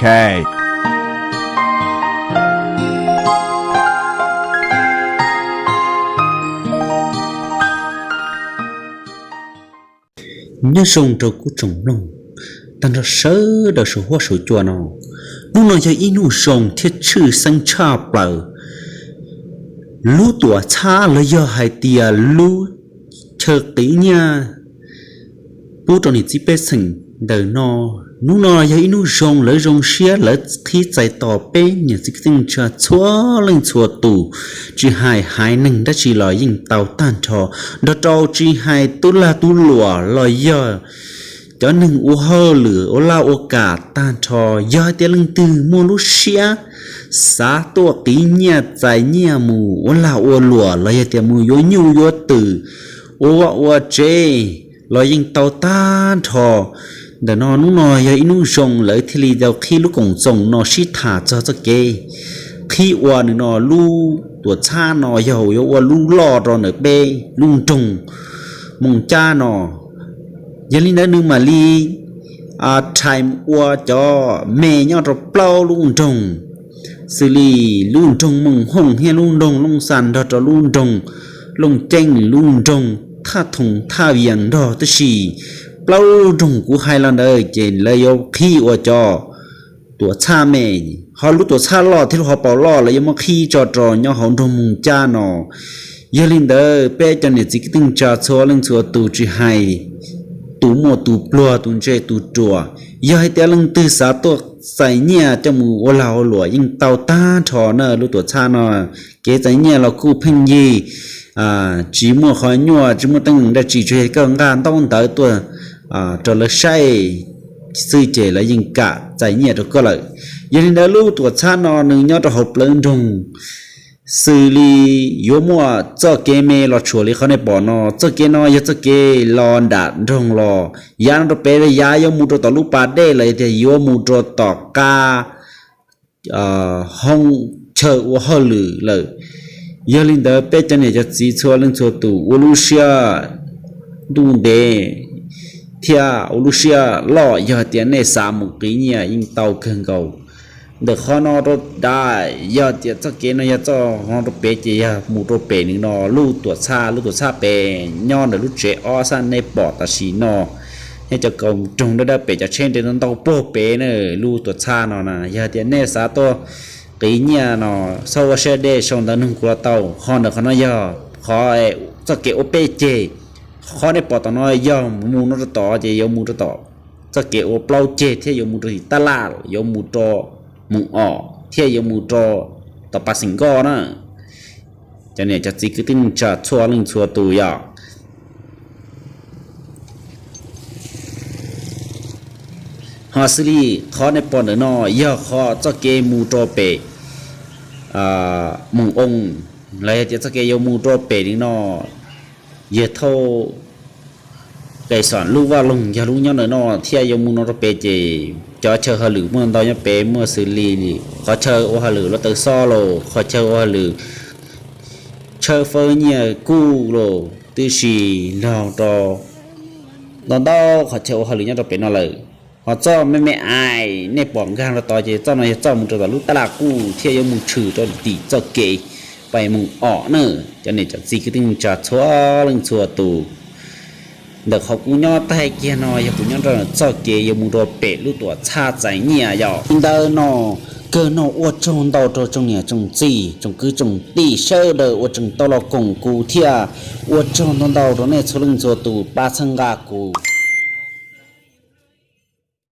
K. Nyob zoo rau kuv tsoom mloog tag nrho sawv daws saum huab saum cua no. Hnub no yog ib hnub zoo thiab tshwj xeeb tshaj plaws. Lub tuam txhab los yog hais tias lub chaw qiv nyiaj pub rau niam txiv pej xeem ntawm no, hnub no yog ib hnub zoo, lawv zoo siab, lawv qhib txais tos peb niam txiv kwv tij neej tsa txhua leej txhua tus, tsis hais haiv neeg dab tsi los yeej tau tag nrho, nrog rau tsis hais tub lag tub luam los yog cov neeg ua hauj lwm ua laj ua kam tag nrho. Yog hais tias leej twg muaj lub siab xav tuaj qiv nyiaj txais nyiaj mus ua lag ua luam los yog tias mus yuav nyuj yuav twm, ua vaj ua tsev los yeej tau tag nrho. Ntawm no hnub no yog ib hnub zoo, lawv thiaj li tau qhib lub koom txoos no sib tham txog txoj kev qhib ua nws no. Lub tuam txhab no yog yuav ua lub loj rau ntawm peb lub nroog Moos Cab no. Yog li ntawd nws mam li rhais ua cov me nyob rau plaub lub nroog, xws li lub nroog Moos Hooj thiab lub nroog Looj Xas nrog rau lub nroog Looj Ceeb, lub nroog Thaj Thoom Thaj Vias nrog. Tab sis plaub lub nroog kuv hais los ntawd ces lawv yuav qhib ua cov tuam txhab me, ho lub tuam txhab loj thiab lub hauv paus loj lawv yuav muab qhib tso rau nyob hauv nroog Moos Cab no. Yog li ntawd peb cov niam txiv kwv tij neej tsa txhua leej txhua tus tsis hais tus muaj tus pluag, tus ntse tus ruam, yog hais tias leej twg xav tuaj txais nyiaj coj mus ua lag ua luam yeej tau tag nrho na. Lub tuam txhab no kev txais nyiaj los kuj pheej yig, tsis muaj qhov nyuaj tsis muaj teeb meem dab tsi, tsuas yog koj nqa ntaub ntawv tuaj rau lawv saib xwb ces lawv yeej kam txais nyiaj rau koj lawm. Yog li ntawd lub tuam txhab no nws nyob rau hauv plawv nroog, xws li yuav muaj txoj kev me los tshuam li qhov nej pom no. Txoj kev no yog txoj kev los nram nroog los yav no rau pem, yav yuav mus rau tom lub pas dej los yog tias yuav mus rau tom qab hoob chaw ua hauj lwm lawm. Yog li ntawd peb cov niam cov txiv txhua leej txhua tus ua lub siab ntuj ntev thiab ua lub siab loj, yog tias nej xav mus qiv nyiaj yeej tau kawg nkaus. Ntawm qhov no rau dav, yog tias txoj kev no yog txoj no rau pem ces yog mus rau pem nws no lub tuam txhab. Lub tuam txhab pem nyob ntawm lub tsev ob xab nej pom tam sim no, nyob cov kaum roog dawb dawb pem cov tsheb nres ntau puag pem na. Lub tuam txhab no na yog tias nej xav tuaj qiv nyiaj no, txhob ua siab deb, sau ntawv nug kuv los tau. Ho ntawm qhov no yog qhov txoj kev ua peb ceg. Qhov nej pom tom no yog mus no rau tod ces yuav mus rau tom txoj kev ua plaub ceg thiab yuav mus rau tim tab laj, yuav mus rau Moos Om thiab yuav mus rau tom Pas Xeem Nkoj na. Cov niam cov txiv kwv tij neej tsa txhua leej txhua tus yog ho xws li qhov nej pom ntawm no yog qhov txoj kev mus rau pem Moos Oo, los yog tias txoj kev yuav mus rau pem li no, yog thauj Kais Xom lub vaj loog yog lub nyob ntawm no thiab yuav mus no rau pem ces cov chaw hauj lwm muaj ntau nyob pem, muaj xws li qhov chaw ua hauj lwm los taw xob los, qhov chaw ua hauj lwm tshawb fawb nyiaj kuj los, tib si los rau ntau ntau qhov chaw ua hauj lwm nyob rau pem no lawm. Ho txoj me me ais nej pom nkag rau tod ces txoj no yog txoj mus rau tom lub tab laj kuj thiab yuav mus tshwm rau tim txoj kev pais Moos Om na. Cov niam cov txiv kwv tij neej tsa txhua leej txhua tus, ntawm qhov kuv nyob taig kiag no yog kuv nyob rau txoj kev yuav mus rau pem lub tuam txhab txais nyiaj yom. Li ntawd no, kawg no ua tsaug ntau rau tsoom niam tsoom txiv tsoom kwv tsoom tij sawv daws uas tseem tau los koom kuv thiab ua tsaug ntau ntau rau nej txhua leej txhua tus pab txhawb nqa kuv.